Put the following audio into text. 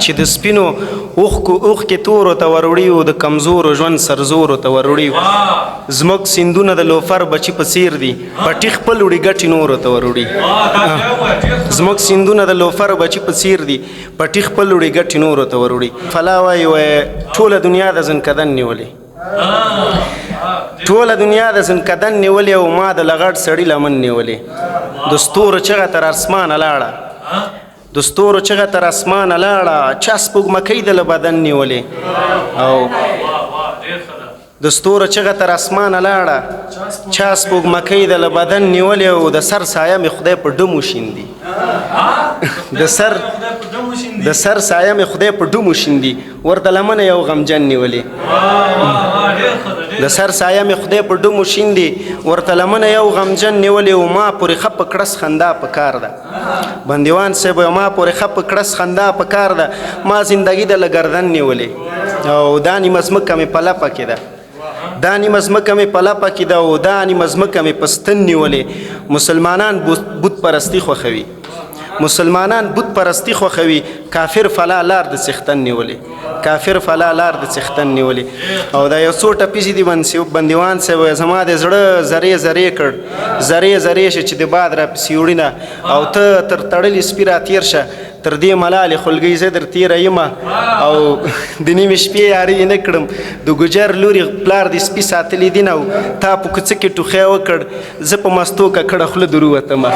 چې د سپینو اوښکو اوښکې تورو ته وروړي او د کمزورو ژوند سرزورو ته وروړي. زموږ سیندونه د لوفر بچي په څیر دي، پټي خپل وړي ګټي نورو ته وروړي. زموږ سیندونه د لوفر بچي په څیر دي، پټي خپل وړي ګټي نورو ته وروړي. فلا وایي، وایي ټوله دنیا د ځنکدن نیولې، ټوله دنیا د ځنکدن نیولې او ما د لغړ سړي لمن نیولې. د ستورو چغه تر اسمانه لاړه، د ستورو چغه تر اسمانه لاړه، چا سپوږمکۍ د له بدن نیولې. او د ستورو چغه تر اسمانه لاړه، چا سپوږمکۍ د له بدن نیولې. او د سر سایه مې خدای په ډمو شیندي، د سر سایه مې خدای په ډمو شیندي، ورته لمنه یو غمجن نیولې. د سر سایه مې خدای په ډمو شیندي، ورته لمنه یو غمجن نیولې. او ما پورې ښه په کړس خندا په کار ده، بندیوان صاحب، ما پورې ښه په کړس خندا په کار ده، ما زندګي د له ګردن نیولې. او دا نیمه ځمکه مې په لپه کې ده، دا نیمه ځمکه مې په لپه کې ده او دا نیمه ځمکه مې په ستن نیولې. مسلمانان بت پرستی خوښوي، مسلمانان بت پرستی خوښوي، کافر فلا لار د څښتن نیولې، کافر فلا لار د څښتن نیولې. او دا یو څو ټپیزې دي بندیوان صاحب. زما د زړه زرې زرې کړ، زرې زرې شه چې د باد را پسې وړي نه، او ته تر تړلي سپي را تېر شه، تر دې ملالې خولګۍ زه در تېره یمه. او د نیمې شپې یاري یې نه کړم، د ګوجر لوري پلار دې سپي ساتلي دي نه، تا په کوڅه کې ټوخی وکړ، زه په مستو ککړه خوله در ووتمه.